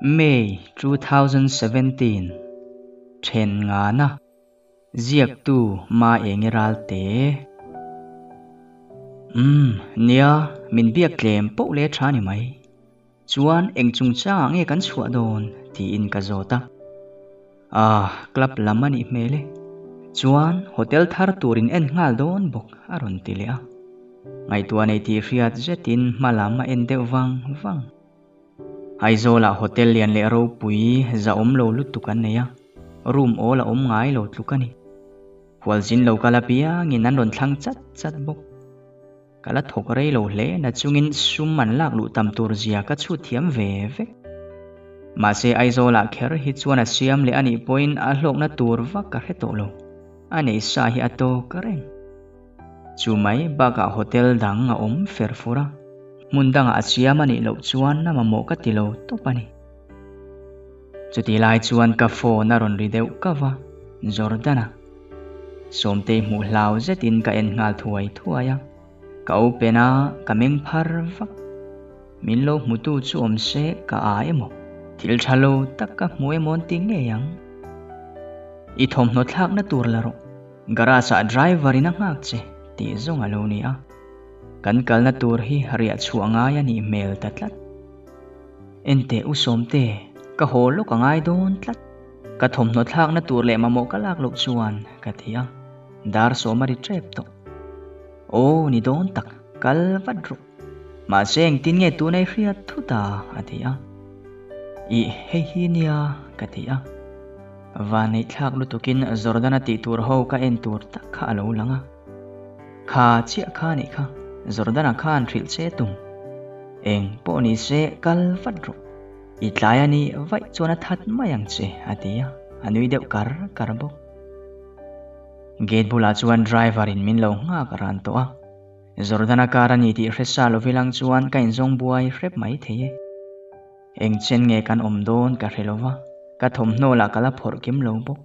May 2017 Then ngana Ziaktu Maengi Ralte Umm nia min biak tlem poh leh tha ni mai. Chuan eng chungchangah nge kan chhuah dawn tiin ka zawt a. Ah club lam a nih hmel e. Chuan hotel thar turin en nghal dawn bawk a rawn ti leh a. Ngaihtuah nei tih hriat zetin hma lam a en deuh vang vang. Aizawlah hotel lian leh ropui za awm lo lutuk an nei a, room awl a awm ngai lo tluk a ni. Khualzin lo kal apiangin an rawn thlang chat chat bawk. Ka la thawk rei lo hle na chungin sum an lak luh tam tur zia ka chhut thiam ve vek. Mahse Aizawlah kher hi chuan a siam leh a nih pawhin a hlawkna tur vak ka hre tawh lo. A nei sa hi a tawk reng. Chu mai bakah hotel dang a awm fer fur a, hmun dangah a siam a nih loh chuan a mamawh ka ti lo tawp a ni. Chutih lai chuan ka phone a rawn ri deuh kau va, Jordana. Sawmtei hmuh hlau zetin ka en nghal thuai thuai a, ka open a, ka meng phar vak. Min lo hmutu chu awm se ka a emaw, thil tha lo tak ka hmu emaw an ti ngei ang. I thawmhnaw thlakna tur la rawh. Garage ah driver in a nghak che tih zawng a lo ni a, kan kalna tur hi riah chhuah ngai a nih hmel ta tlat. Enteh u Sawmte, ka haw lawk a ngai dawn tlat. Ka thawmhnaw thlakna tur leh mamawh ka lak loh chuan ka ti a, dar sawm a ri tep tawh. Aw ni dawn tak, kal vat rawh. Mahse engtin nge tuna i hriat thut a? a ti a. Ih, hei hi nia ka ti a. Vanneih thlak lutukin Jordana tih tur ho ka en tur tak kha a lo lang a. Kha chiah kha nih kha, Jordana khan hrilh che tum. Eng pawh ni se kal vat rawh. I tlai a nih vaih chuan a that mai ang che a ti a, a nui deuh kar kar bawk. Gate bulah chuan driver in min lo nghak ran tawh a. Jordana kar a ni tih hre sa lo vilang chuan ka inzawng buai hrep mai thei e. Eng chen nge kan awm dawn ka hre lo va, ka thawmhnaw lah ka la phawrh kim lo bawk.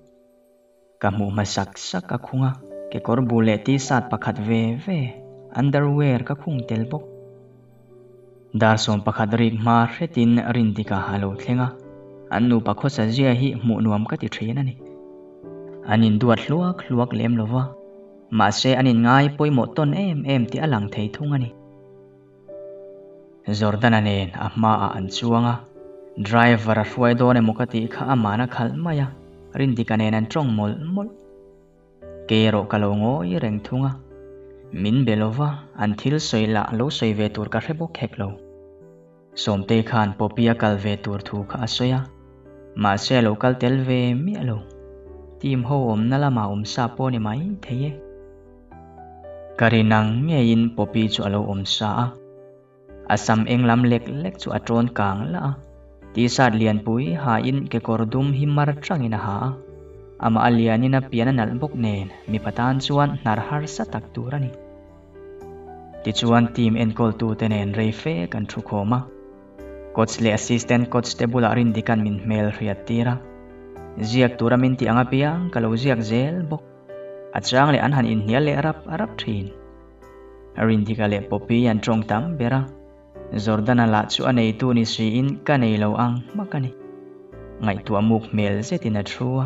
Ka hmuh hmasak sak a khung a, kekawr bu leh t-shirt pakhat ve ve, underwear ka khung tel bawk. Dar 11 rik hma hretin Rindika a lo thleng a, an nupa khawsa zia hi hmuh nuam ka ti thin a ni. An induat hluak hluak lem lo va. Mahse an inngai pawimawh tawn em em tih a lang thei thung a ni. Jordana nen a hmaah an chuang a, driver a hruai dawn emaw ka tih kha aman a khalh mai a, Rindika nen an tawng mawlh mawlh. Kei erawh ka lo ngawi reng thung a, min be lova an thil sawi lah lo sawi ve tur ka hre bawk hek lo. Sawmtei khan Poppy a kal ve tur thu kha a sawi a, mahse a lo kal tel ve miah lo. Team ho awmna lamah awm sa pawh ni mai thei e. Ka ri nang ngeiin Poppy chu a lo awm sa a, a sam eng lam lek lek chu a tawn kang lah a, t-shirt lianpui hain kekawr dum hi mar tangin a ha a, amah a lianin a pian a nalh bawk nen mipa tan chuan hnar harsa tak tur a ni. Tichuan team enkawltute nen rei fe kan thu khawm a, coach leh assistant coach te bulah Rindikan min hmel hriat tir a, ziak tura min tih ang apiang ka lo ziak zel bawk. A chang leh an han inhnial leh rap rap thin. Rindika leh Poppy an tawng tam ber a, Jordana lah chu a neitu ni siin ka nei lo ang hmak a ni. Ngaihtuah muk hmel zetin a thu a,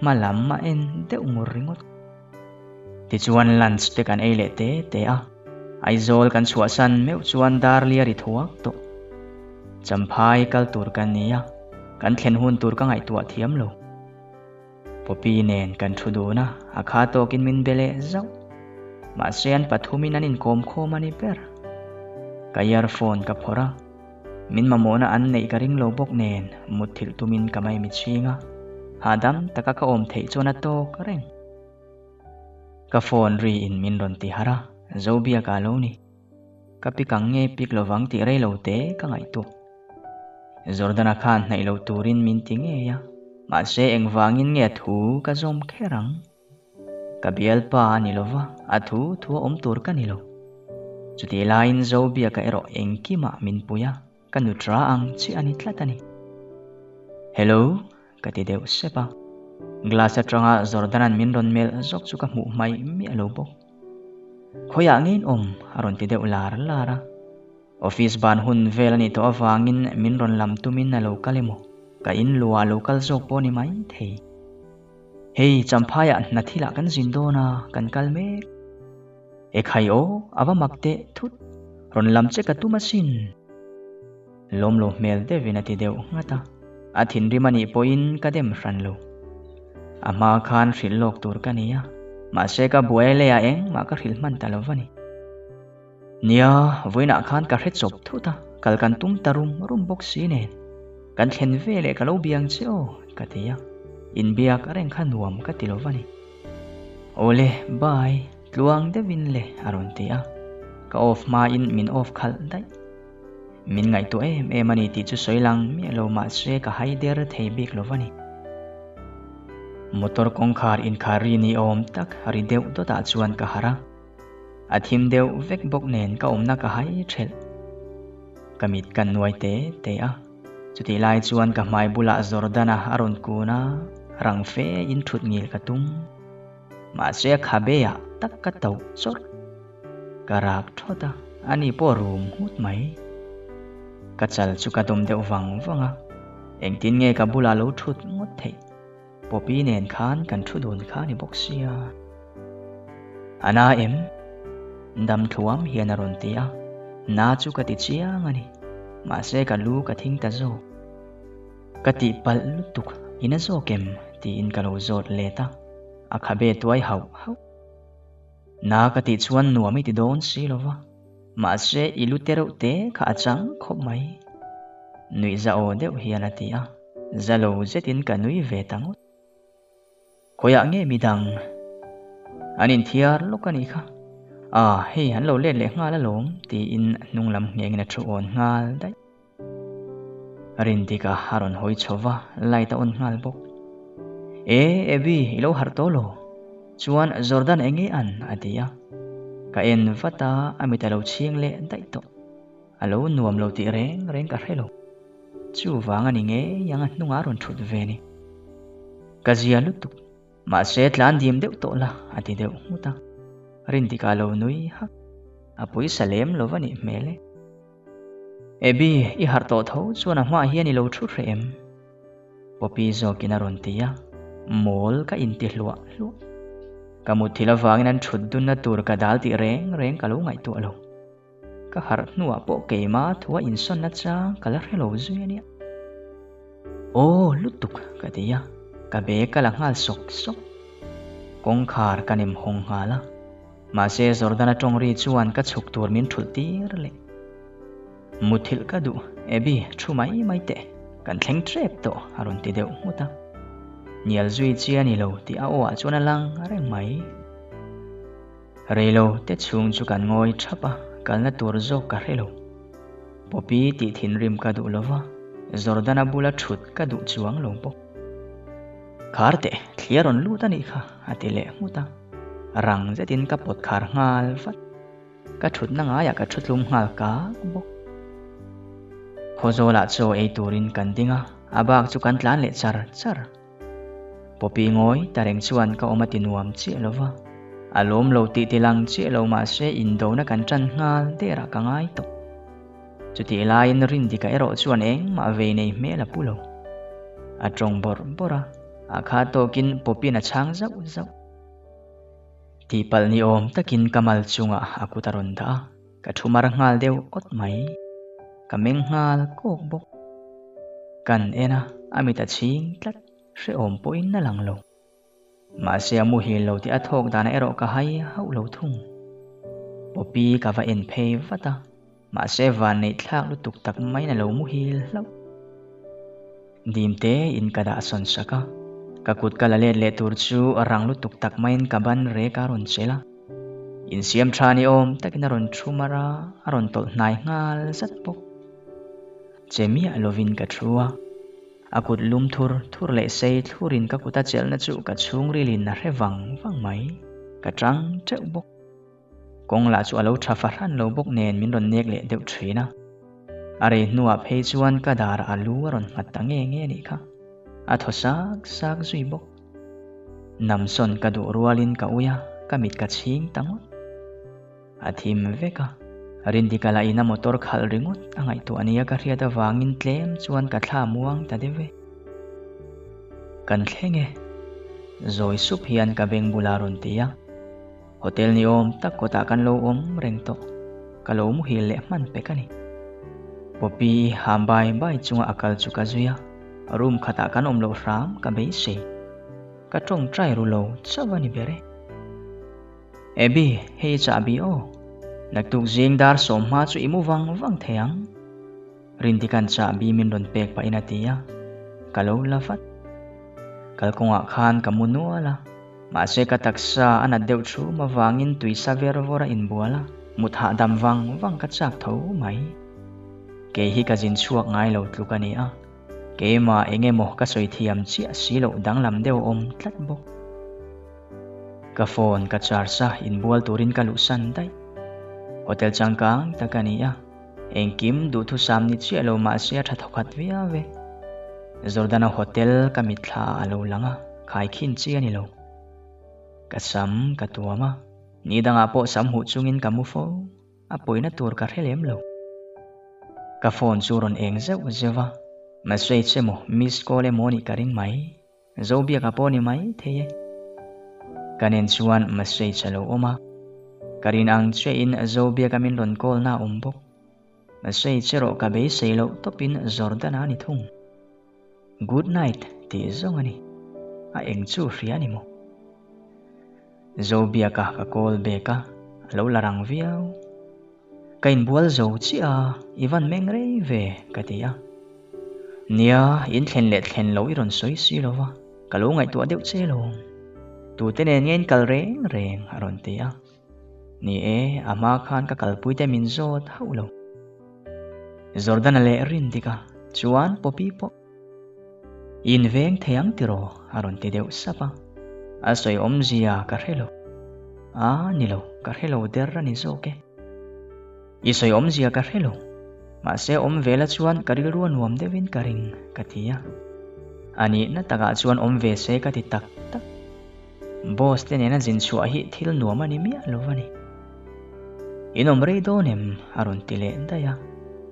hma lam a en deuh ngur ringawt. Tichuan lunch te kan ei leh te te a, Aizawl kan chhuahsan meuh chuan dar lia ri thuak tawh. Champhai kal tur ka ni a, kan thlen hun tur ka ngaihtuah thiam lo. Poppy nen kan thu dun a, a kha tawkin min be leh zauh. Mahse an pathumin an inkawm khawm a ni ber. Ka earphone ka phawrh a, min mamawhna an neih ka ring lo bawk nen mutthilh tumin ka mai mi chhing a, hahdam taka ka awm theih chuan a tawk reng. Ka phone ri in min rawn ti harh a, Zobiaka a lo ni. Ka pik ang nge pik lovang tih rei lo te ka ngaihtuah. Jordana khan hnaih lo turin min ti ngei a, mahse engvangin nge a thu ka zawm kher ang? Ka bialpa a ni lova, a thu thu a awm tur ka ni lo. Chutih laiin Zobiaka erawh engkimah min pui a, ka nutra ang chiah a ni tlat a ni. Hello, ka ti deuh sep a. Glass atanga Jordan-a'n min rawn melh zawk chu ka hmuh hmaih miah lo bawk. Khawiah nge in awm? a rawn ti deuh lar lar a. Office ban hun vel a nih tawh avangin min rawn lam tumin a lo kal emaw, ka in luah a lo kal zawk pawh a ni mai thei. Hei, Champhaiah hna thilah kan zin dawn a, kan kal mek. Ekhai aw, a va mak teh thut. Rawn lam che ka tum asin. Lawm lo hmel deuhin a ti deuh nghat a, a thinrim a nih pawhin ka dem hran lo. A hma khan hrilh lawk tur ka ni a, mahse ka buai leiah engmah ka hrilh hman ta lo va ni. Nia, vawiinah khan ka hre chawp thut a, kal kan tum ta rum rum bawk si nen. Kan thlen ve leh ka lo biang che aw, ka ti a, inbiak reng kha nuam ka ti lo va ni. Awle, bye, tluang deuhin le a rawn ti a, ka off hmain min off khalh daih. Min ngaihtuah em em a ni tih chu sawi lang miah lo mahse ka hai der thei bik lo va ni. Motor kawngkhar inkhar ri ni awm tak ri deuh dawtah chuan ka harh a. A thim deuh vek bawk nen ka awmna ka hai thelh. Ka mit ka nuai te te a. Chutih lai chuan ka hmai bulah Jordana a rawn kun a, rang fe in thut ngil ka tum. Mahse a khabe ah tak ka tauh chawrh. Ka rak thawt a, ani pawh rum nghut mai. Ka chal chu ka dawm deuh vang vang a, engtin nge ka bulah lo thut ngawt theih? Poppy nen khan kan thu dun kha ni bawk sia. A na em? Dam thluam hian a rawn ti a, na chu ka ti chiang a ni, mahse ka lu ka thing ta zawk. Ka tihpalh lutuk, i na zawk em? tiin ka lo zawt let a, a khabe tuai hauh hauh. Na ka tih chuan nuam i ti dawn si lo va, mahse i lu te reuh te kha a chang khawp mai. Nuih za aw deuh hian a ti a, za lo zetin ka nui ve ta ngawt. Khawiah nge midang? An inthiar lawk a nih kha. Ah, hei an lo let leh nghal alawm tiin hnung lam nghengin a thu awn nghal daih. Rindika a rawn hawi chho va, light a on nghal bawk. E, Abby, i lo harh tawh lo. Chuan Jordan eng nge an? a ti a. Ka en vat a, a mit a lo chhing leh daih tawh. A lo nuam lo tih reng reng ka hre lo. Chuvang a ni ngei ang a hnungah a rawn thut ve ni. Ka zia lutuk. Mahse tlan dim deuh tawh la, a ti deuh nghut a. Rindika a lo nui hak. A pawisa lem lo va nih hmel e. Abby, i harh tawh tho chuan a hmaah hian i lo thu hreh em? Poppy zawkin a rawn ti a, mawl ka inti hluah hluah. Ka mutthilh avangin an thut dunna tur ka dal tih reng reng ka lo ngaihtuah lo. Ka harh hnuah pawh keima thua insawnna chang ka la hre lo zui a nia. Aw lutuk ka ti a, ka bag ka la nghal sawk sawk. Kawngkhar ka nem hawng nghal a, mahse Jordana tawng ri chuan ka chhuk tur min thulh tir leh. Muthilh ka duh, Abby thu mai mai teh, kan thleng tep tawh a rawn ti deuh nghut a. Hnial zui chi a ni lo tih a aw ah chuan a lang reng mai. Reilo te chhung chu kan ngawi thap a, kalna tur zawk ka hre lo. Poppy tih thinrim ka duh lo va, Jordana bula thut ka duh chuang lo bawk. Khar teh, thli a rawn lut a nih kha, a ti leh nghut a. Rang zetin ka pawt khar nghal vat. Ka thutna ngaiah ka thu tlum nghal kak bawk. Khawzawlah chaw ei turin kan ding a, a bak chu kan tlan leh char char. Poppy ngawi ta reng chuan ka awm a ti nuam chiah lo va, a lawm lo tih ti lang chiah lo mahse indona kan ṭan nghal der ah ka ngai tawh. Chutih laiin Rindika erawh chuan engmah vei nei hmel a pu lo. A ṭawng bawrh bawrh a, a kha tawkin Poppy-in a chhang zauh zauh. Tihpalh ni awm takin ka mal chungah a kut a rawn dah a, ka thu mar nghal deuh awt mai. Ka meng nghal kawk bawk. Kan en a, a mit a chhing tlat, hrehawm pawhin a lang lo. Mahse a muhil lo tih a thawk danah erawh ka hai hauh lo thung. Poppy ka va en phei vat a, mahse van neih thlak lutuk tak maiin a lo muhil hlauh. Dim te in ka dah sawn sak a, ka kut ka la let leh tur chu rang lutuk tak maiin ka ban rek a rawn chelh a. Insiam tha ni awm takin a rawn thu mar a, a rawn tawlh hnai nghal zat bawk. Che miah lovin ka thu a, a kut lum thur thur leh sei thlurin ka kut a chelhna chu ka chhungrilin a hre vang vang mai, ka tang teuh bawk. Kawng lah chu a lo tha fahran lo bawk nen min rawn nek leh deuh thin a. A rei hnuah phei chuan ka darah a lu a rawn nghat ta nge nge a nih kha. A thaw sak sak zui bawk. Namsawn ka duh rualin ka ui a, ka mit ka chhing ta ngawt. A thim vek a. Rindika lah in a motor khalh ringawt a ngaihtuah nia ka hriat avangin tlem chuan ka thla muang ta deuh e. Kan thleng e. Zawi sup hian ka beng bulah a rawn ti a. Hotel ni awm tak kawtah kan lo awm reng tawh. Ka lo muhil leh hman pek a ni. Poppy ham bai bai chunga a kal chu ka zui a, room khatah kan awm loh hram ka beisei. Ka tawngtai ru lo chauh a ni ber e. Abby, hei i chahbi aw. Naktuk zing dar sawmhma chu i mu vang vang thei ang. Rindikan chahbi min rawn pek pahin a ti a, ka lo la vat. Kalkawngah khan ka mu nual a, mahse ka taksa a nat deuh thum avangin tuisa ver vawr a inbual a, mut hahdam vang vang ka chak tho mai. Kei hi ka zin chhuak ngai lo tluk a ni a, keimah eng emaw ka sawi thiam chiah si loh danglam deuh a awm tlat bawk. Ka phone ka charge a, inbual turin ka luhsan daih. Hotel changkang tak a ni a. Engkim duhthusam ni chiah lo mahse a tha thawkhat viau e. Jordana hotel ka mitthla ah a lo lang a, khaikhin chi a ni lo. Ka sam ka tuam a, ni dangah pawh sam huh chungin ka mu fo, a pawina tur ka hre lem lo. Ka phone chu rawn eng zeuh zeuh a, message emaw miss call emaw nih ka ring mai. Zobiaka pawh ni mai thei e. Ka nen chuan message a lo awm a. Ka rin ang chiahin Zobiaka min rawn call na a awm bawk. Message erawh ka beisei loh tawpin Jordan a ni thung. Good night tih zawng a ni. A eng chu hria a ni maw? Zobiaka ka call back a, a lo la rang viau. Ka inbual zo chiah a, i van meng rei ve, ka ti a. Nia, in thlen leh thlen lo i rawn sawi si lo va, ka lo ngaihtuah deuh che lo. Tute nen nge in kal reng reng, a rawn ti a. Ni e, a hma khan ka kalpui te min zawt hauh lo. Jordana leh Rindika chuan Poppy pawh. I inveng thei ang tiraw? a rawn ti deuh sap a. A sawi awmzia ka hre lo. A ni lo, ka hre lo der a ni zawk e. I sawi awmzia ka hre lo. Mahse awm ve la chuan ka rilru a nuam deuhin ka ring, ka ti a. A nihna takah chuan awm ve se ka ti tak tak. Boss te nena zin chhuah hi thil nuam a ni miah lo a ni. In awm rei dawn em? a rawn ti leh daih a,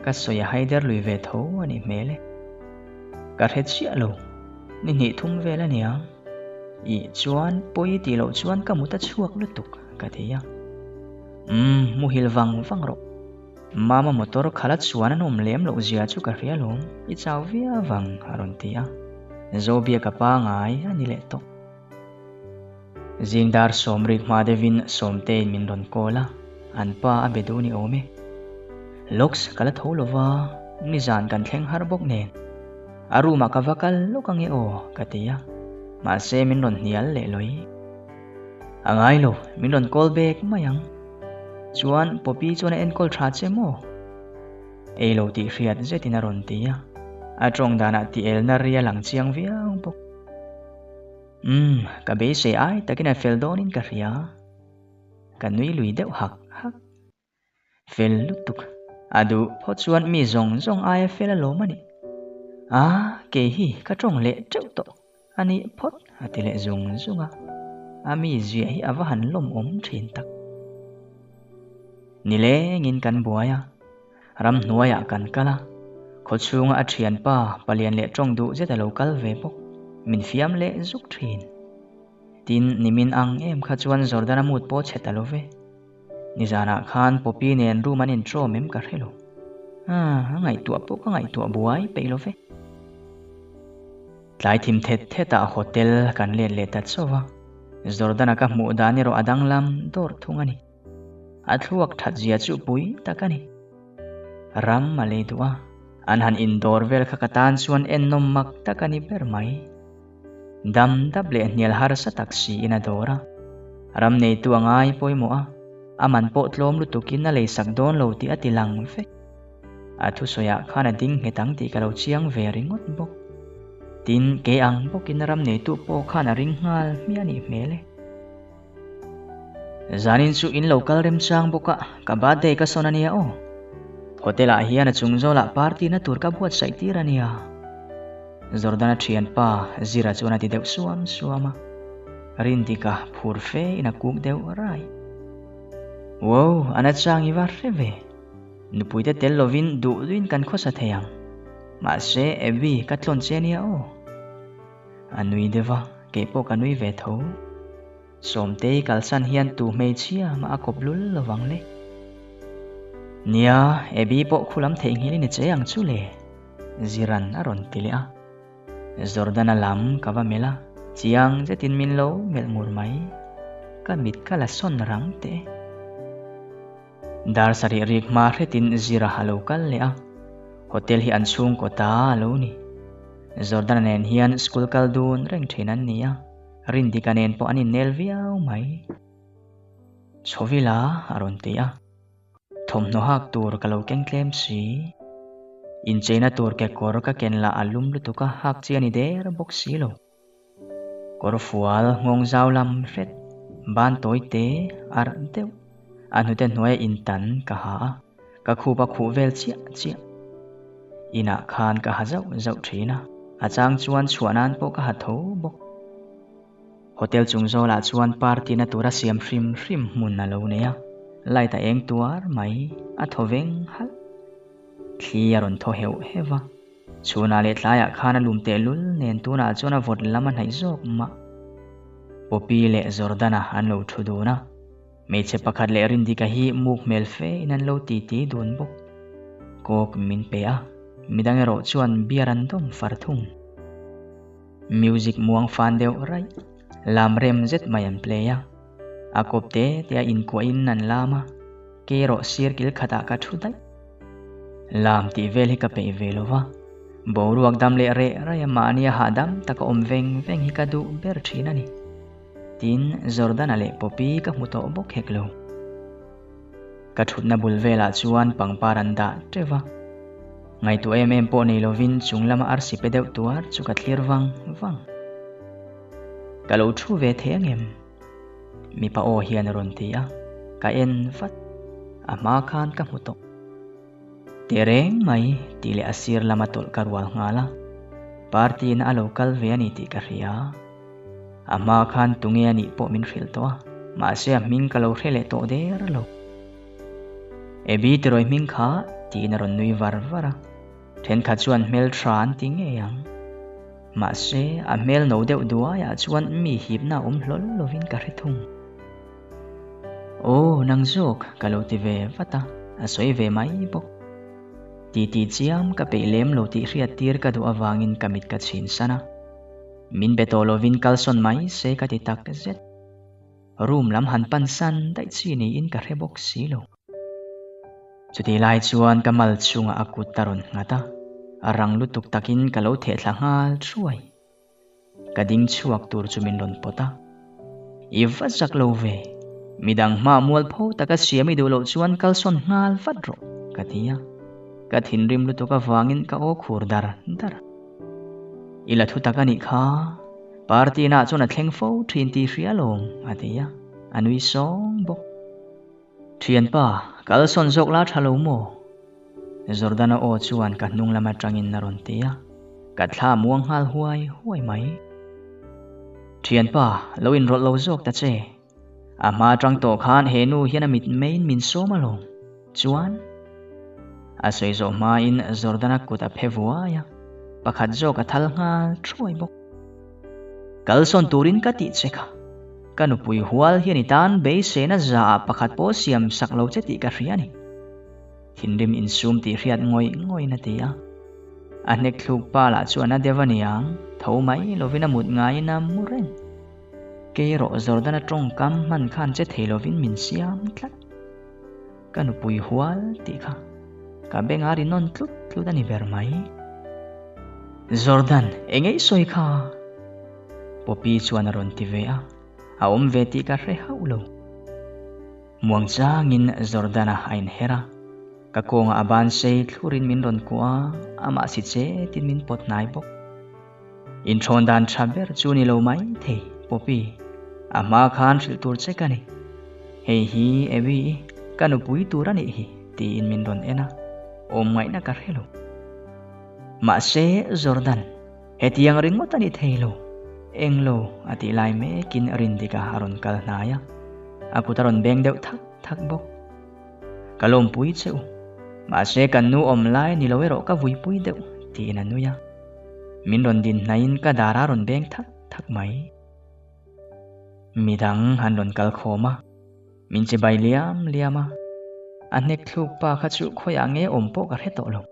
ka sawi a haider lui ve tho a nih hmel e. Ka hre chiah lo, ni hnih thum vel a nia. Ih chuan pawi tih loh chuan ka mut a chhuak lutuk ka ti a. Umm, muhil vang vang rawh. Mama motor khala chuan an awm lem loh zia chu ka hria lawm, i chau viau vang a rawn ti a. Zobiaka pangai a ni leh tawh. Zing dar sawmrik hma deuhin Sawmtein min rawn call a, an pa a be duh ni awm e. Locks ka la tho lo va, nizan kan thleng har bawk nen. A room ah ka va kal lawk ange aw ka ti a, mahse min rawn hnial leh lawi. A ngai lo, min rawn call back mai ang. Chuan Poppy chuan a enkawl tha che maw? Ei lo tih hriat zetin a rawn ti a, a tawng danah tih elna ri a lang chiang viau bawk. Umm, ka beisei ai takin a fel dawnin ka hria. Ka nui lui deuh hak hak. Fel lutuk. A duh phawt chuan mi zawng zawng aia fel alawm a ni. A, kei hi ka tawng leh teuh tawh a nih phawt a ti leh zung zung a. A mi ziah hi a va han lawmawm thin tak. Nilengin kan buai a. Ramhnuaiah kan kal a, khawchhunga a thianpa palian leh tawng duh zet a lo kal ve bawk, min fiam leh zuk thin. Tin, nimin ang em kha chuan Jordana mood pawh chhe ta lo ve. Nizanah khan Poppy nen room an intrawm em ka hre lo. Ah, a ngaihtuah pawh ka ngaihtuah buai peih lo ve. Tlai thim thet thetah hotel kan let leh ta chauh a, Jordana ka hmuh dan erawh a danglam dawrh thung a ni. A thluak that zia chu pui tak a ni. Ram a lei duh a, an han indawr vel kha ka tan chuan ennawm mak tak a ni ber mai. Dam dap leh hnial harsa tak siin a dawr a, ram neitu a ngai pawimawh a, a man pawh tlawm lutukin a leisak dawn lo tih a ti lang vek. A thusawiah khan a ding nghet ang tih ka lo chiang ve ringawt bawk. Tin, kei ang bawkin ram neitu pawh khan a ring nghal hmiah a nih hmel e. Zanin chu in lo kal remchang bawk a, ka birthday ka sawn a nia aw. Hotel ah hian a chung zawlah party na tur ka buatsaih tir a nia. Jordana thianpa Zira chuan a ti deuh suam suam a, Rindika phur fe in a kuk deuh rai. Wow, a nachang i va hre ve. Nupuite tel lovin duh duhin kan khawsa thei ang. Mahse, Abby, ka tlawn che ania aw. A nui deuh a, kei pawh ka nui ve tho. Sawmtei kalsan hian tu hmeichhia mah a kawp lul lo vang le. Nia, Abby pawh khulam theihnghilh i ni che ang chu le, Ziran a rawn ti leh a. Jordana lam ka va melh a, chiang zetin min lo melh ngur mai. Ka mit ka la sawn rang teh. Dar sarih rik hma hretin Zira a lo kal leh a, hotel hi an chhungkaw ta a lo ni. Jordana nen hian school kal dun reng thin an ni a, Rindika nen pawh an innel viau mai. Chhawvila a rawn ti a. Thawmhnaw hak tur ka lo keng tlem si. Incheina tur kekawr ka ken lah a lum lutuk a, hak chi a ni der bawk si lo. Kawr fual nghawng zau lam hret, ban tawi te arh deuh, a hnute hnuaia intan ka ha a, ka khup a khuh vel chiah chiah. Inah khan ka ha zauh zauh thin a, a chang chuan chhuah nan pawh ka ha tho bawk. Hotel chung zawlah chuan party na tura siam hrim hrim hmun a lo nei a, light a eng tuar mai, a thaw veng halh. Thli a rawn thaw heuh heuh va, chhunah leh tlaiah khan a lum tehlul nen tunah chuan a vawt lam a hnaih zawk mah. Poppy leh Jordana an lo thu dun a, hmeichhe pakhat leh Rindika hi muk hmel fe in an lo titi dun bawk. Coke min pe a, midang erawh chuan beer an dawm far thung. Music muang fan deuh raih, lam rem zet mai an play a. A kawp te te a inkuahin an lam a, kei erawh sir kil khatah ka thu daih. Lam tih vel hi ka peih ve lo va, boruak dam leh reh raih a mahnia hahdam taka awm veng veng hi ka duh ber thin a ni. Tin, Jordana leh Poppy ka hmu tawh bawk hek lo. Ka thutna bul velah chuan pangpar an dah teuh va. Ngaihtuah em em pawh nei lovin chung lama arsi pe deuh tuar chu ka thlir vang vang. Ka lo thu ve thei ang em? Mipa aw hian a rawn ti a, ka en vat. A hma khan ka hmu tawh. Tehreng mai tih leh a sir lama tawlh ka rual nghal a. Party na a lo kal ve a ni tih ka hria. A hma khan tunge a nih pawh min hrilh tawh a, mahse a hming ka lo hre leh tawh der lo. Abby tirawi hming kha tiin a rawn nui var var a, thenkhat chuan hmel tha an ti ngei ang. Mahse a hmel no deuh duaiah chuan mi hipna a awm hlawl lovin ka hre thung. Aw nang zawk ka lo ti ve vat a, a sawi ve mai bawk. Titi chiam ka peih lem lo tih hriat tir ka duh avangin ka mit ka chhin san a. Min be tawh lovin kalsawn mai se ka ti tak zet. Room lam han pan san daih chi niin ka hre bawk si lo. Chutih lai chuan ka mal chungah a kut a rawn nghat a, a rang lutuk takin ka lo theh thla nghal thuai. Ka ding chhuak tur chu min rawn pawt a. I va zak lo ve, midang hma mualpho taka siam i duh loh chuan kalsawn nghal vat rawh, ka ti a. Ka thinrim lutuk avangin ka aw khur dar dar. I la thu tak a nih kha, party na chuan a thleng fo thin tih hria lawm, a ti a, a nui sawng bawk. Thianpa, kalsawn zawk la tha lo maw? Jordana aw chuan ka hnung lam atangin a rawn ti a, ka thla muang nghal huai huai mai. Thianpa, lo inrawlh lo zawk ta che. A hma atang tawh khan he nu hian a mit maiin min sawm alawm. Chuan? A sawi zawh hmain Jordana kut a phe vuai a, pakhat zawk a thal nghal thuai bawk. Kalsawn turin ka tih che kha. Ka nupui hual hian i tan beiseina zaah pakhat pawh siam sak lo che tih ka hria a ni. Thinrim insum tih hriat ngawih ngawihin a ti a. A hnek thluk pa lah chuan a deuh a niang, tho mai lovin a mut ngaiin a mu reng. Kei erawh Jordana tawngkam hman khan che thei lovin min siam tlat. Ka nupui hual tih kha ka beng a ri nawn tlut tlut a ni ber mai. Jordan, eng ei sawi kha? Poppy chuan a rawn ti ve a, a awm ve tih ka hre hauh lo. Muang changin Jordana a inher a, ka kawngah a ban sei thlurin min rawn kuah a, amah si chetin min pawt hnai bawk. Inthawn dan tha ber chu ni lo mai thei, Poppy. A hma khan hrilh tur che ka ni. Hei hi Abby i ka nupui tur a nih hi, tiin min rawn en a, awm ngaihna ka hre lo. Mahse, Jordan, hetiang ringawt a ni thei lo. Englo a tih lai mekin Rindika a rawn kal hnai a, a kut a rawn beng deuh thak thak bawk. Ka lawmpui che u. Mahse kan nu awm lai ni lo erawh ka vuipui deuh, tiin a nui a. Min rawn din hnaiin ka dar a rawn beng thak thak mai. Midang an rawn kal khawm a, min chibai liam liam a. A hnek thluk pa kha chu khawiah nge awm pawh ka hre tawh lo.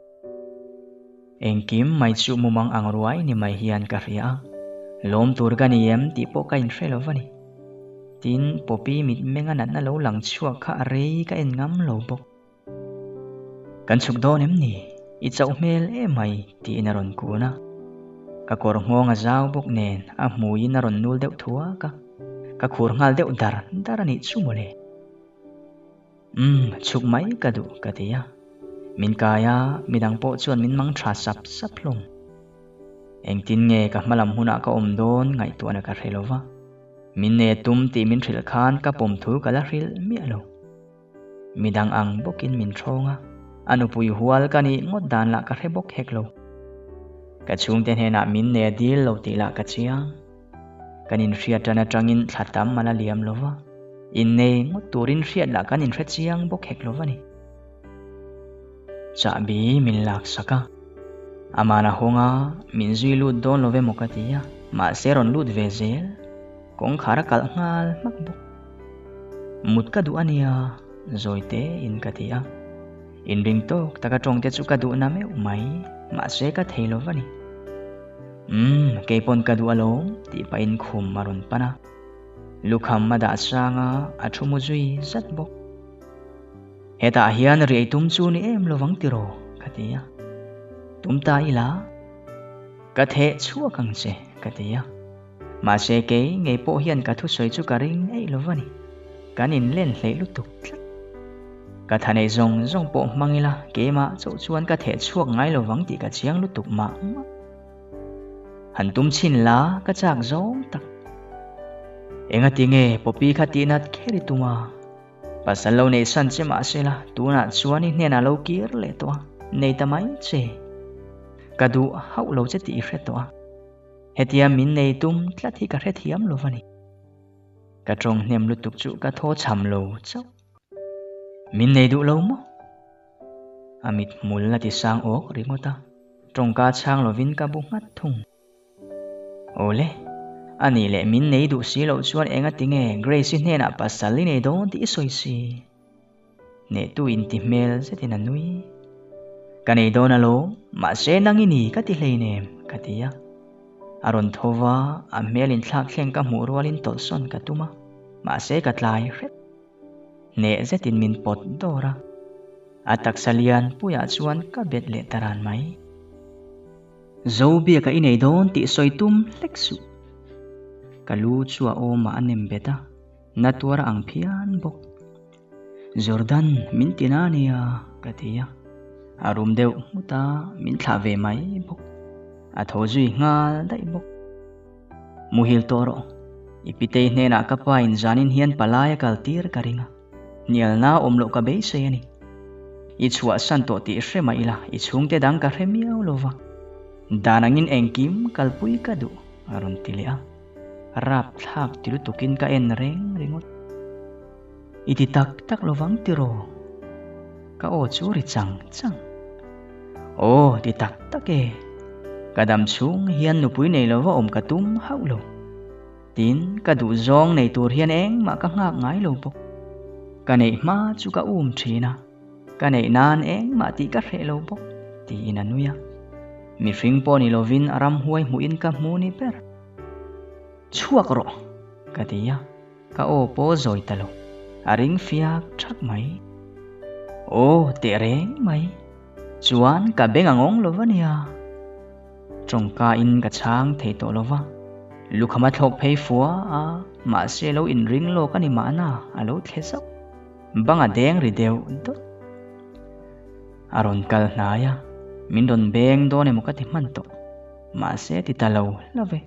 Engkim mai chu mumang ang ruai ni mai hian ka hria a, lawm tur ka ni em tih pawh ka inhre lo va ni. Tin, Poppy mitmenga natna lo lang chhuak kha a rei ka en ngam lo bawk. Kan chhuk dawn em ni? I chauh hmel em mai tiin a rawn kun a. Ka kawr nghawng a zau bawk nen a hmuiin a rawn nul deuh thuak a. Ka khur nghal deuh dar dar a nih chu mawle. Umm, chhuk mai ka duh ka ti a. Min kai a, midang pawh chuan min mang tha sap sap hlawm. Engtin nge ka hmalam hunah ka awm dawn ngaihtuahna ka hre lova. Min ne tum tih min hrilh khan ka pawm thu ka la hrilh miah lo. Midang ang bawkin min ṭhawng a, a nupui hual ka nih ngawt dan lah ka hre bawk hek lo. Ka chhungte hnenah min ne dil lo tih lah ka chiang. Kan inhriat ṭan aṭangin thla tam a la liam lo va, innei ngawt turin hriat lah kan inhre chiang bawk hek lo va ni. Chahbi min laksak a, amah a hawng a, min zui lut dawn lo emaw ka ti a, mahse rawn lut ve zel. Kawngkhar a kalh nghal hmak bawk. Mut ka duh a nia, zawi te in ka ti a. Inring tawk taka tawng te chu ka duh na meuh mai, mahse ka thei lo va ni. Umm, kei pawn ka duh alawm tih pahin khum a rawn pan a. Lukham a dah sang a, a thu mu zui zat bawk. Hetah hian riai tum chu ni em lovang tiraw? ka ti a. Tum ta ila, ka theh chhuak ang che, ka ti a. Mahse kei ngei pawh hian ka thusawi chu ka ring eih lo va ni. Kan inlen hleih lutuk tlat. Ka tha neih zawng zawng pawh hmang ila keimah chauh chuan ka theh chhuak ngai lo vang tih ka chiang lutuk mah mah. Han tum chhin la ka chak zawng tak. Engati nge Poppy kha tihnat kher i tum a? Pasal lo neih san che mahsela tunah chuan i hnenah lo kir leh tawh a, nei ta mai che. Ka duh hauh lo che tih i hre tawh a. Hetia min nei tum tlat hi ka hrethiam lo va ni. Ka tawng hnem lutuk chu ka thaw chham lo chauh. Min nei duh lo maw? A mit hmul a ti sang awk ringawt a, tawngka chhang lovin ka bu nghat thung. Awle, a nih leh min nei duh si loh chuan engati nge Grace-i hnenah pasal i nei dawn tih i sawi si? Hnehtu inti hmel zetin a nui. Ka nei dawn alawm, mahse nang i ni ka ti hleinem, ka ti a. A rawn tho va, a hmel inthlak thleng ka hmuh rualin tawlhsawn ka tum a, mahse ka tlai hret. Hneh zetin min pawt dawr a, a taksa lian puiah chuan ka bet leh ta ran mai. Zobiaka i nei dawn tih sawi tum hlek suh. Ka lu chu a awmah a nem bet a. Na tuar ang phian bawk. Jordan min ti na nia ka ti a. A rum deuh nghut a, min thlah ve mai bawk. A tho zui nghal daih bawk. Muhil tawh rawh. I pitei hnenah ka pa in zanin hian palai a kal tir ka ring a. Hnialna awm loh ka beisei a ni. I chhuahsan tawh tih hre mah ila i chhungte dang ka hre miau lo va. Dan angin engkim kalpui ka duh a rawn ti leh a. Rapthlak ti lutukin ka en reng ringawt. I ti tak tak lovang tiraw? Ka aw chu ri chang chang. Aw, ti tak tak e. Ka dam chhung hian nupui nei lova awm ka tum hauh lo. Tin, ka duh zawng nei tur hian engmah ka nghak ngai lo bawk. Ka neih hma chu ka um thin a. Ka neih nan engmah tih ka hreh lo bawk, tiin a nui a. Mihring pawh ni lovin a ramhuai hmuhin ka hmu ni ber. Chhuak rawh! ka ti a, ka aw pawh zawi ta lo. A ring fiak thak mai. Aw, teh reng mai. Chuan ka beng a ngawng lo va nia. Tawngka in ka chhang thei tawh lo va. Lukham a thlawk phei fua a, mahse lo inring lawk a ni mahna a lo thle zauh. Bang a deng ri deuh dawt. A rawn kal hnai a, min rawn beng dawn emaw ka ti hman tawh. Mahse ti ta lo hlauh ve.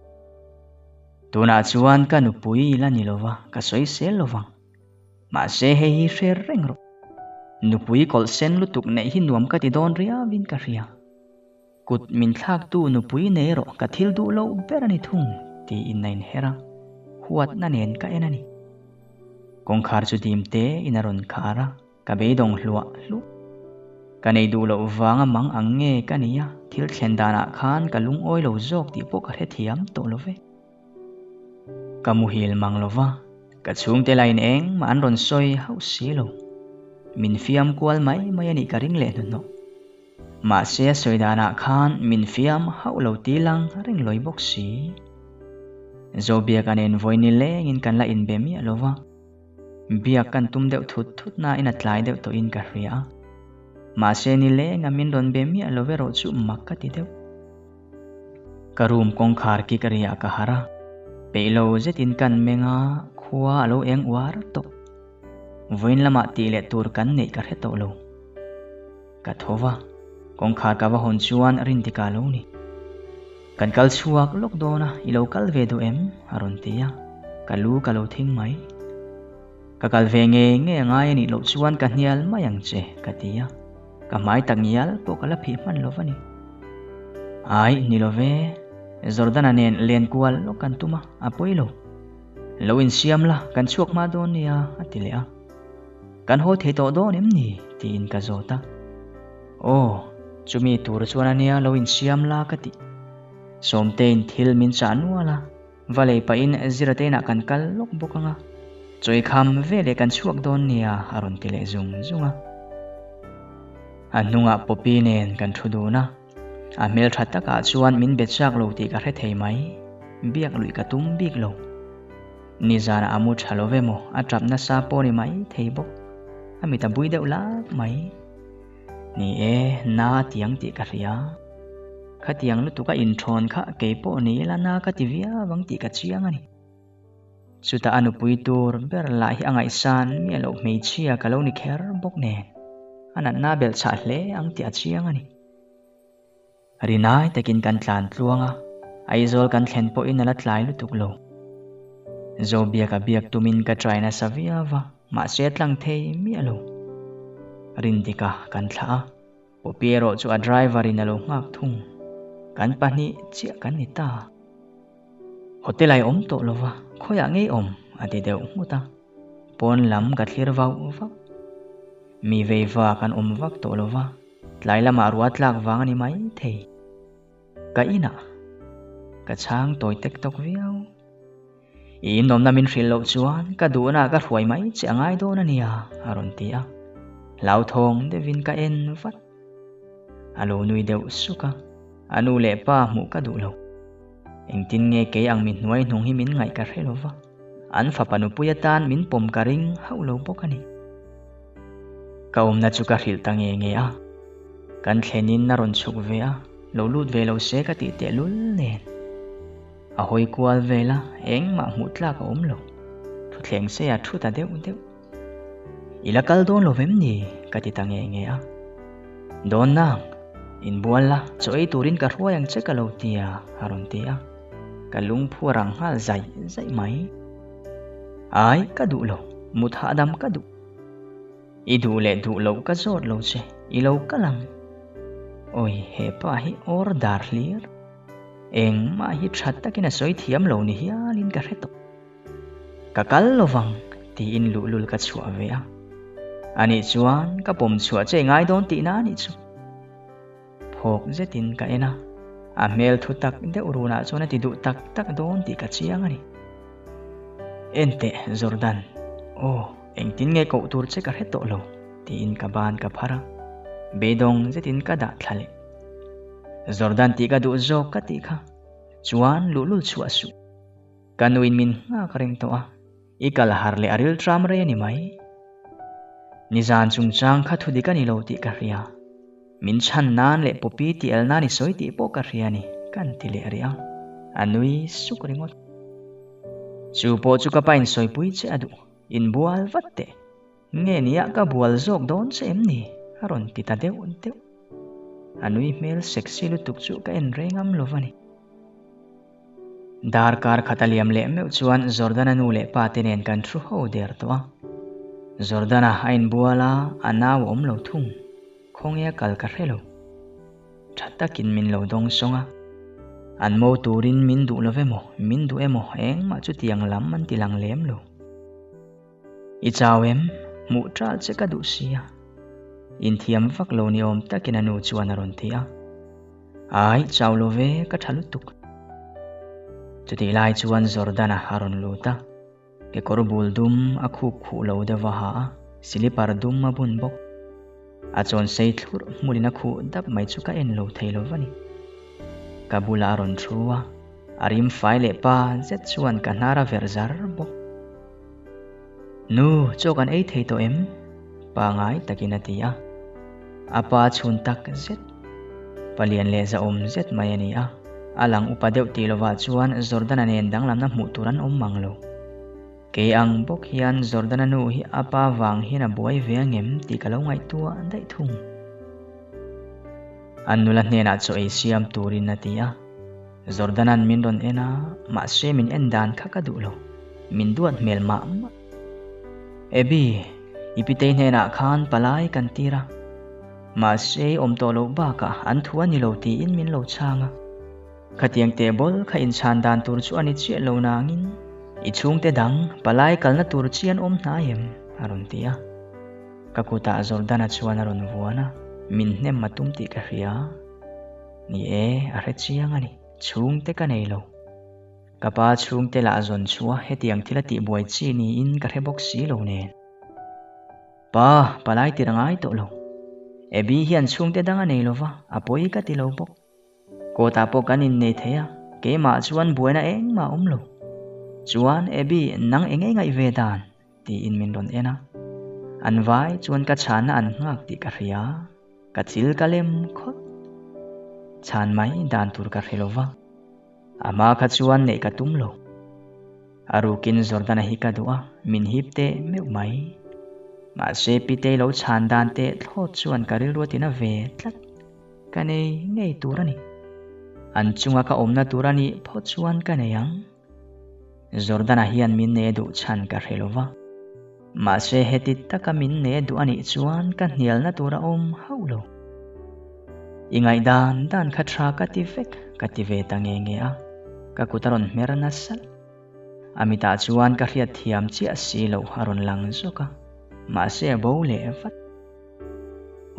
Tunah chuan ka nupui ila ni lova, ka sawi sel lovang. Mahse hei hi hre reng rawh. Nupui kawlh sen lutuk neih hi nuam ka ti dawn riauin ka hria. Kut min thlaktu nupui nei rawh ka thil duh loh ber a ni thung tiin a inher a, huatna nen ka en a ni. Kawngkhar chu dim te in a rawn khar a, ka beidawng hluah hluah. Ka nei duh loh vanga mang ang nge ka ni a, thil thlen danah khan ka lungawi lo zawk tih pawh ka hrethiam tawh lo ve. Ka muhil mang lo va, ka chhungte lain engmah an rawn sawi hauh si lo. Min fiam kual mai mai a nih ka ring leh hnuhnawh. Mahse a sawi danah khan min fiam hauh lo ti lang reng lawi bawk si. Zobiaka nen vawi nilengin kan la inbe miah lo va. Biak kan tum deuh thut thut nain a tlai deuh tawhin ka hria a. Mahse nilenga min rawn be miah lo erawh chu mak ka ti deuh. Ka room kawngkhar kik riah ka harh a, peih lo zetin kan meng a, khua a lo eng uar tawh. Vawiin lamah tih leh tur kan neih ka hre tawh lo. Ka tho va, kawngkhar ka va hawn chuan Rindika a lo ni. Kan kal chhuak lawk dawn a, i lo kal ve duh em? a rawn ti a, ka lu ka lo thing mai. Ka kal ve ngei ngei a ngai a nih loh chuan ka hnial mai ang che, ka ti a, ka hmai tak ngial pawh ka la phih hman lo va ni. Ai, ni lo ve, Jordana nen len kual lawk kan tum a, a pawi lo. Lo insiam la, kan chhuak hma dawn nia, a ti leh a. Kan haw thei tawh dawn em ni? tiin ka zawt a. Aw, chumi tur chuan ania lo insiam la ka ti. Sawmtein thil min chah nual a, va lei pahin Zirate inah kan kal lawk bawk ang a. Chawikham veleh kan chhuak dawn nia a rawn ti leh zung zung a. A hnungah Poppy nen kan thu dun a, a hmeltha takah chuan min bet chak lo tih ka hre thei mai, biak luih ka tum bik lo. Nizanah a mu tha lo ve maw, a tap nasa pawh ni mai thei bawk. A mit a bui deuh lak mai. Ni e, na a tiang tih ka hria. Khatiang lutuk a inthawn kha kei pawh ni ila na ka ti viau ang tih ka chiang a ni. Chutah a nupui tur ber lah hi a ngaihsan miah loh hmeichhia ka lo ni kher bawk nen, a natna belh chhah hle ang tih a chiang a ni. Rinai takin kan tlan tluang a, Aizawl kan thlen pawhin a la tlai lutuk lo. Zobiaka biak tumin ka try nasa viau va, mahse a tlang thei miah lo. Rindika kan thlah a, Poppy erawh chu a driver in a lo nghak thung. Kan pahnih chiah kan ni ta. Hotel ai awm tawh lo va, khawiah ngei awm a ti deuh nghut a. Pawn lam ka thlir vauh vauh. Mi veiva kan awm vak tawh lo va. Tlai lamah ruah tlak vang a ni mai thei. Ka inah ka chhang tawi tek tawk viau. I inawmna min hrilh loh chuan ka duhna ka hruai mai che a ngai dawn a nia a rawn ti a. Hlauthawng deuhin ka en vat. A lo nui deuh suk a, a nu leh pa hmuh ka duh lo. Engtin nge kei ang mi hnuai hnung hi min ngaih ka hre lo va. An fapa nupui atan min pawm ka ring hauh lo bawk a ni. Ka awmna chu ka hrilh ta nge nge a, kan thlenin a rawn chhuk ve a, lo lut ve lo se ka tih tehlul nen. A hawi kual vel a, engmah hmuh tlak a awm lo. Thuthleng se a thu ta deuh deuh. I la kal dawn lo vem ni? ka ti ta nge nge a. Dawn nang, inbual la, chaw ei turin ka hruai ang che ka lo ti a, a rawn ti a. Ka lungphu a rang nghal zaih zaih mai. Ai, ka duh lo, mut hahdam ka duh. I duh leh duh loh ka zawt lo che, i lo kal ang. Awi, he pa hi awr dar hlir. Engmah hi tha takin a sawi thiam lo ni hialin ka hre tawh. Ka kal lovang tiin luhlul ka chhuah ve a. Anih chuan ka pawm chhuah che ngai dawn tihna anih chu. Phawk zetin ka en a, a hmel thu tak deuh runah chuan a ti duh tak tak dawn tih ka chiang a ni. Enteh Jordan, aw engtin nge koh tur che ka hre tawh lo tiin ka ban ka phar a, beidawng zetin ka dah thla leh. Jordan tih ka duh zawk ka tih kha chuan luhlul chhuah suh. Ka nuin min nghak reng tawh a, i kal har leh a ril tram rei a ni mai. Nizan chungchang kha thu dik a ni lo tih ka hria. Min chhan nan leh Poppy tih el nan i sawi tih pawh ka hria a ni, kan ti leh rih a. A nui suk ringawt. Chu pawh chu ka pain sawipui che a duh, inbual vat teh. Nge nia ka bual zawk dawn che em ni? a rawn ti ta deuh deuh. A nui hmel sexy lutuk chu ka en reng am lo va ni. Darkar khat a liam leh meuh chuan Jordana nu leh pa te nen kan thu ho der tawh a. Jordana a inbual a, a nau a awm lo thung. Khawnge a kal ka hre lo. Tha takin min lo dawng sawng a. An mo turin min duh lo emaw, min duh emaw engmah chutiang lam an ti lang lem lo. I chau em? Hmuh ṭal che ka duh sia. Inthiam vak lo ni awm takin a nu chuan a rawn ti a. Ai, chau lo ve, ka tha lutuk. Chutih lai chuan Jordan-a a rawn lut a. Kekawr bul dum a khup khuh lo deuh a ha a, silipar dum a bun bawk. A chawn sei thlurh hmulin a khuh dap mai chu ka en lo thei lo va ni. Ka bulah a rawn thu a, a rim fai leh pa zet chuan ka hnar a verh zar bawk. Nu, chaw kan ei thei tawh em? Pangai takin a ti a. A pa chhun tak zet, palian leh zahawm zet mai a ni a. A lang upa deuh tih lovah chuan Jordana nen danglamna hmuh tur an awm mang lo. Kei ang bawk hian Jordana nu hi a pa vang hian a buai ve angem tih ka lo ngaihtuah daih thung. An nula hnenah chaw ei siam turin a ti a. Jordana'n min rawn en a, mahse min en dan kha ka duh lo. Min duat hmel mah mah. Abby, i pitei hnenah khan palai kan tir a. Mahse i awm tawh loh bakah an thu a ni lo tiin min lo chhang a. Khatiang teh bawl kha inchhan dan tur chu a ni chiah lo nangin i chhungte dang palai kalna tur chi an awm hnai em? a rawn ti a. Ka kutah Jordana chuan a rawn vuan a, min hnem a tum tih ka hria. Ni e, a hre chiang a ni, chhungte ka nei lo. Ka pa chhungte lah zawn chhuah hetiang thil a tihbuai chi niin ka hre bawk si lo nen. Pa, palai tir a ngai tawh lo. Abby hian chhungte dang a nei lo va, a pawi ka ti lo bawk. Kawtah pawh kan innei thei a, keimah chuan buaina engmah a awm lo. Chuan, Abby, nang eng nge ngaih ve dan? tiin min rawn en a. An vai chuan ka chhanna an nghak tih ka hria. Ka chil ka lem khawt. Chhan mai dan tur ka hre lo va. A hma kha chuan neih ka tum lo. A rukin Jordana hi ka duh a, min hip teh meuh mai. Mahse Pitei lo chhan dan teh thlawt chuan ka rilru a tina ve tlat. Ka nei ngei tur a ni. An chunga ka awmna tur a nih phawt chuan ka nei ang. Jordana hian min nei duh chhan ka hre lo va. Mahse heti taka min nei duh a nih chuan ka hnialna tur a awm hauh lo. I ngaihdan dan kha tha ka ti vek ka ti ve ta nge nge a, ka kut a rawn hmer nasa. A mitah chuan ka hriat thiam chiah si loh a rawn lang zawk a, mahse a bo leh vat.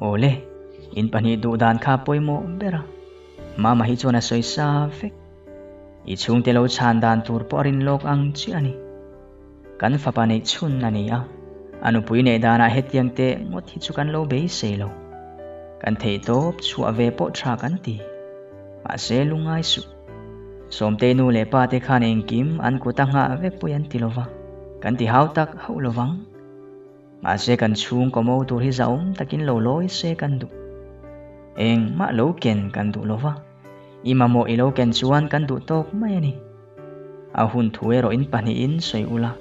Awle, in pahnih duh dan kha pawimawh ber a, Mama hi chuan a sawi sa vek. I chhungte lo chhan dan tur pawh a rin lawk ang chiah a ni. Kan fapa neih chhun a ni a, a nupui neih danah hetiang teh ngawt hi chu kan lo beisei lo. Kan theih tawp chhuah ve pawh tha kan ti. Mahse lungngai suh. Sawmtei nu leh pa te khan engkim an kut a nghah vek pawh an ti lo va, kan ti hau tak hauh lo vang. Mahse kan chhungkaw mo tur hi zahawm takin lo lawi se kan duh. Engmah lo ken kan duh lo va, i mamawh i lo ken chuan kan duh tawk mai a ni. A hun thu erawh in pahnihin sawi ula,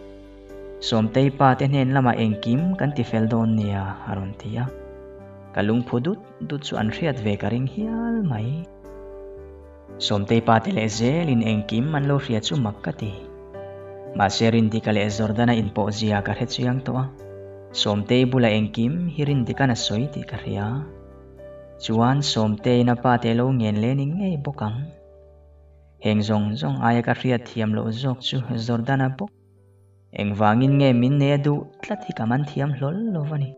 Sawmtei pa te hnen lamah engkim kan ti fel dawn nia a rawn ti a. Ka lungphu dut dut chu an hriat ve ka ring hial mai. Sawmtei pa te leh zelin engkim an lo hria chu mak ka ti. Mahse Rindika leh Jordana inpawh zia ka hre chiang tawh a, Sawmtei bula engkim hi Rindika'n a sawi tih ka hria. Chuan Sawmteiin a pa te lo ngen leh ni ngei bawk ang. Heng zawng zawng aia ka hriat thiam loh zawk chu Jordana bawk. Engvangin nge min nei a duh tlat hi ka man thiam hlawl lo va ni.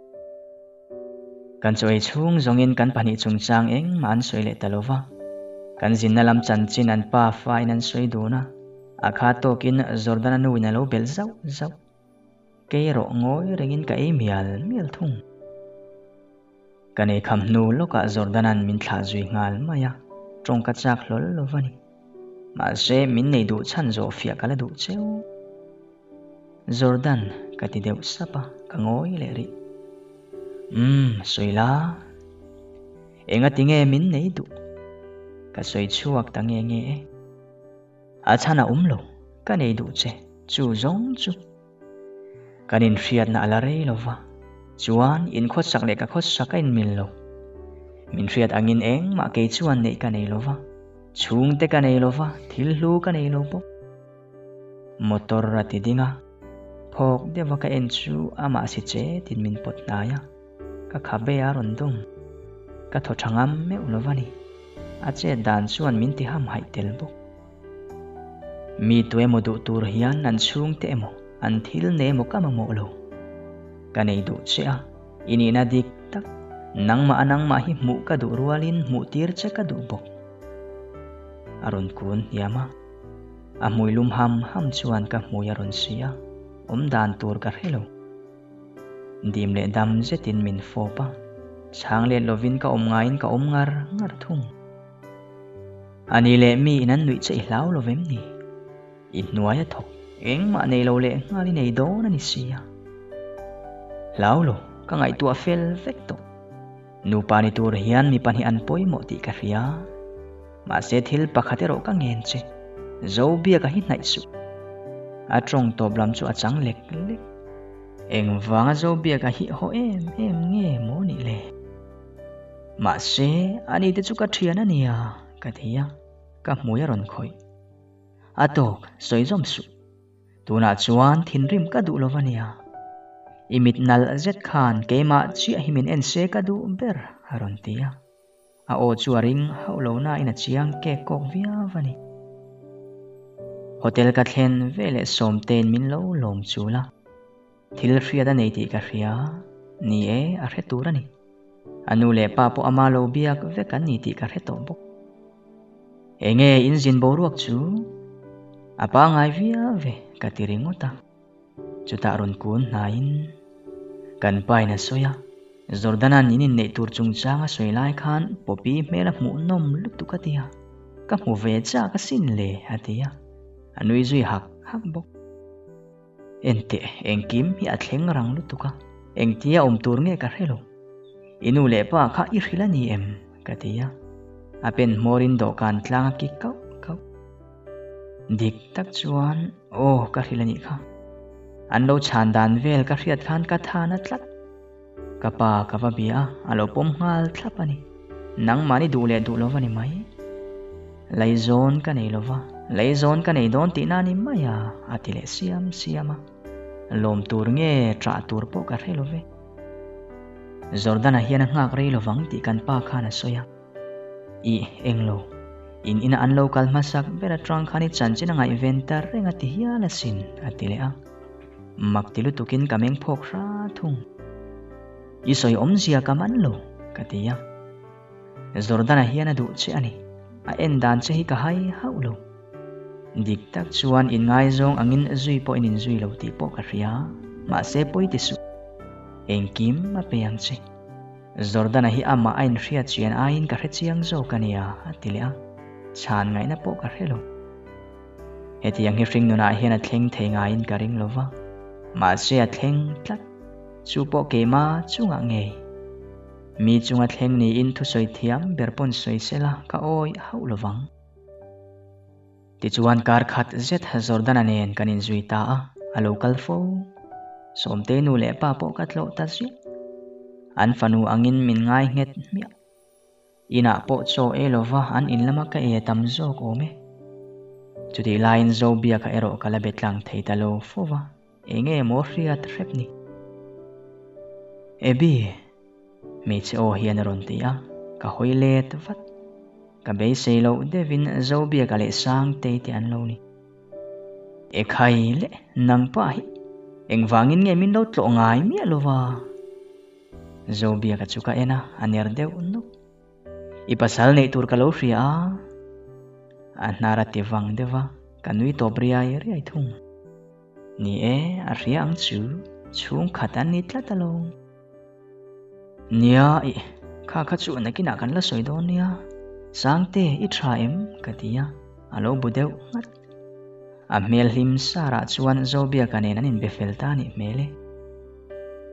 Kan chaw ei chhung zawngin kan pahnih chungchang engmah an sawi leh ta lo va. Kan zinna lam chanchin an pa fain an sawi dun a, a kha tawkin Jordana nuin a lo belh zauh zauh. Kei erawh ngawi rengin ka ei mial mial thung. Ka nei kham hnu lawkah Jordana'n min thlah zui nghal mai a, tawng ka chak hlawl lo va ni. Mahse, min nei duh chhan zawh fiah ka la duh cheu. Jordan, ka ti deuh sap a, ka ngawi leh rih. Umm, sawi la. Engati nge min nei duh? Ka sawi chhuak ta nge nge e. A chhan a awm lo, ka nei duh che, chu zawng chu. Kan inhriatna a la rei lo va, chuan inkhawsak leh ka khawsak a inmil lo. Min hriat angin engmah kei chuan neih ka nei lo va, chhungte ka nei lo va, thil hlu ka nei lo bawk. Motor a ti ding a, phawk deuha ka en chu amah si chetin min pawt hnai a, ka khabe a rawn dawm. Ka thaw tha ngam meuh lo va ni, a chet dan chuan min ti hamhaih tel bawk. Mi tu emaw duh tur hian an chhungte emaw an thil nei emaw ka mamawh lo. Ka nei duh che a, i nihna dik tak. Nangmah a nangmah hi hmuh ka duh rualin hmuh tir che ka duh bawk. A rawn kun hniam a. A hmui lum ham ham chuan ka hmui a rawn si a, awm dan tur ka hre lo. Dim leh dam zetin min fawp a, chhang let lovin ka awm ngaiin ka awm ngar ngar thung. A ni leh mi in an nuih che i hlau lo vem ni? I hnuai a thawk, engmah nei lo leh nghal i nei dawn a ni sia. Hlau lo, ka ngaihtuah fel vek tawh. Nupa ni tur hian mi pahnih an pawimawh tih ka hria. Mahse thil pakhat erawh ka ngen che, Zobiaka hi hnaih suh. A tawng tawp lam chu a chang lek lek. Engvanga Zobiaka hi haw em em nge maw nih le? Mahse, ani te chu ka thian a nia, ka ti a, ka hmui a rawn khawih. A tawk, sawi zawm suh. Tunah chuan thinrim ka duh lo va nia. I mit nalh zet khan keimah chiah hi min en se ka duh ber, a rawn ti a. A aw chu a ring hauh lo nain a chiang kek kawk viau a ni. Hotel ka thlen veleh Sawmtein min lo lawm chul a. Thil hriat a nei tih ka hria, ni e, a hre tur a ni. A nu leh pa pawh ama lo biak vek an ni tih ka hre tawh bawk. Enge in zin boruak chu? A pangai viau ve ka ti ringawt a. Chutah rawn kun hnaiin kan pain a sawi a, Jordana'n in inneih tur chungchang a sawi lai khan Poppy hmel a hmuh nawm lutuk a ti a, ka hmu ve chak asin le a ti a, a nui zui hak hak bawk. Enteh, engkim hi a thleng rang lutuk a, engtia awm tur nge ka hre lo. I nu leh pa kha i hrilh a ni em? ka ti a, a pen hmawrin dawhkan tlang a kik kauh kauh. Dik tak chuan aw ka hrilh a nih kha. An lo chhan dan vel ka hriat khan ka than a tlat. Ka pa ka va bia a, a lo pawm nghal thlap a ni. Nangmahni duh leh duh lova ni mai. Leizawn ka nei lova, leizawn ka nei dawn tihna a ni mai a, a ti leh siam siam a. Lawm tur nge ṭah tur pawh ka hre lo ve. Jordana hian a nghak rei lovang tih kan pa khan a sawi a. Ih, englo. In ina an lo kal hmasak ber aṭang khan i chanchin a ngaihven ta reng a ti hial asin, a ti leh a. Mak ti lutukin ka meng phawk hra thung. I sawi awmzia ka man lo, ka ti a. Jordana hian a duh che a ni. A en dan che hi ka hai hauh lo. Dik tak chuan inngaizawng angin zui pawh in inzui lo tih pawh ka hria, mahse pawi ti suh. Engkim a pe ang che. Jordana hi amah a inhriat chian aiin ka hre chiang zawk a nia, a ti leh a. Chhan ngaihna pawh ka hre lo. Hetiang hi hringnunah hian a thleng thei ngaiin ka ring lo va, mahse a thleng tlat. Chu pawh keimah chungah ngei. Mi chunga thleng niin thusawi thiam ber pawn sawi sela ka awi hauh lo vang. Tichuan kar khat zet Jordana nen kan inzui ta a, a lo kal fo. Sawmte nu leh pa pawh ka tlawh ta ziah. An fanu angin min ngai nghet hmiah. Inah pawh chaw ei lova an in lama ka ei a tam zawk awm e. Chutih laiin Zobiaka erawh ka la be tlang thei ta lo fo va, enge maw hriat hrep ni. Abby! Hmeichhe aw hian a rawn ti a, ka hawi let vat. Ka beisei loh deuhin Zobiaka leh Sangtei te an lo ni. Ekhai le, nangpa hi engvangin nge min lo tlawh ngai miah lova? Zobiaka chu ka en a, a ner deuh nawk. I pasal neih tur ka lo hria a, a hnar a ti vang deuh va, ka nui tawp riai riai thung. Ni e, a hria ang chu, chhungkhat an ni tlat alawm. Nia, ih, kha kha chu nakinah kan la sawi dawn nia. Sangte, i tha em? ka ti a, a lo bu deuh nghat. A hmel hlim sarah chuan Zobiaka nen an inbe fel ta nih hmel e.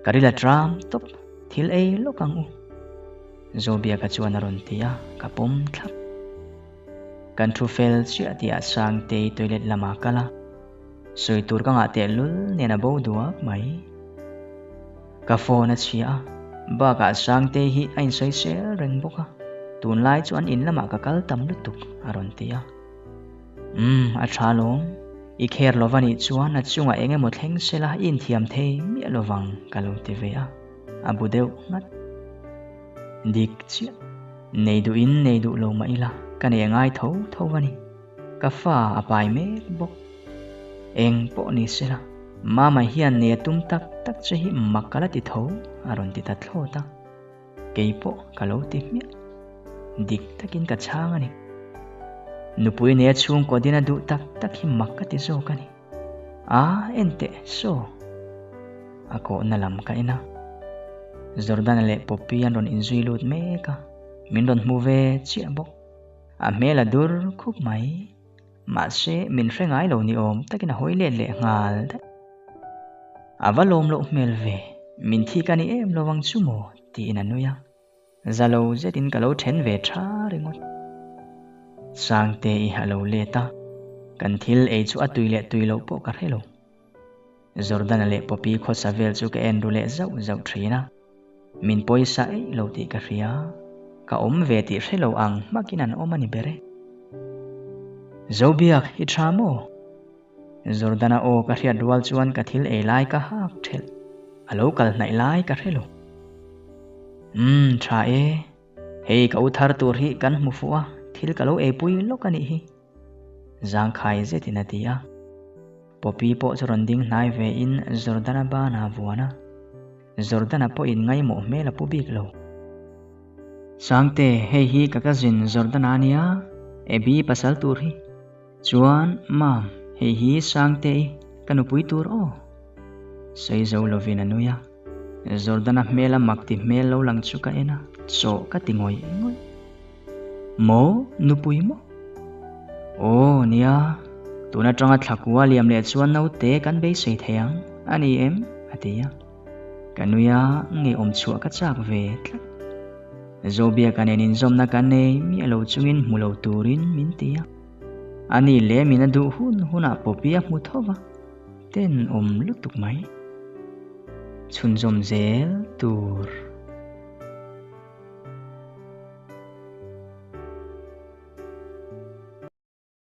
Ka ril a tram tawp, thil ei lawk ang u. Zobiaka chuan a rawn ti a, ka pawm thlap. Kan thu fel chiah tihah Sangtei toilet lamah kal a, sawi tur ka ngah tehlul nen a bo duak mai. Ka phone a chhia a, bakah Sangtei hi a insawisel reng bawk a, tunlai chu an in lamah ka kal tam lutuk a rawn ti a. Umm, a tha lawm. I kher lova nih chuan a chungah eng emaw thleng sela i inthiam thei miah lovang ka lo ti ve a, a bu deuh nghat. Dik chiah. Nei duhin nei duh lo mah ila ka nei ngai tho tho a ni. Ka fa a pai mek bawk. Eng pawh ni sela, Mama hian nei a tum tak tak che hi mak ka la ti tho a rawn ti ta thlawt a. Keipawh ka lo ti hmiah. Dik takin ka chhang a ni. Nupui neia chhungkaw din a duh tak tak hi mak ka ti zawk a ni. A, enteh, saw. A kawhna lam ka en a. Jordana leh Poppy an rawn inzui lut mek a, min rawn hmu ve chiah bawk. A hmel a dur khup mai. Mahse, min hre ngai lo ni awm takin a hawi let leh nghal daih. A va lawm loh hmel ve, min thik a ni em lo ang chu maw? tiin a nui a. Za lo zetin ka lo then ve tha ringawt. Sangte i a lo let a, kan thil ei chu a tui leh tui loh pawh ka hre lo. Jordana leh Poppy khawsa vel chu ka en ru leh zauh zauh thin a, min pawisa eih lo tih ka hria, ka awm ve tih hre lo ang hmakin an awm a ni ber e. Zobiak, i tha maw? Jordana aw ka hriat rual chuan ka thil ei lai ka hak thelh, a lo kal hnaih lai ka hre lo. Umm, tha e, hei ka u thar tur hi kan hmu fuh a, thil ka lo eipui lawk a nih hi. Zangkhai zetin a ti a. Poppy pawh chu rawn ding hnai ve in Jordana ban a vuan a. Jordana pawhin ngaimawh hmel a pu bik lo. Sangte, hei hi ka cousin Jordana a nia, Abby pasal tur hi. Chuan, Mam, hei hi Sangte i ka nupui tur aw. Sawi zo lovin a nui a. Jordana hmela mak ti hmel lo lang chu ka en a, chaw ka ti ngawih ngawih. Maw, nupui maw? Aw, nia, tun atanga thlakua liam leh chuan naute kan beisei thei ang, a ni em? a ti a. Ka nui a, ngeiawm chhuah ka chak ve tlat. Zobiaka nen inzawmna kan nei miah lo chungin hmu lo turin min ti a. Ani leh min a duh hun hunah Poppy a hmu tho va. Tenawm lutuk mai. Chhunzawm zel tur.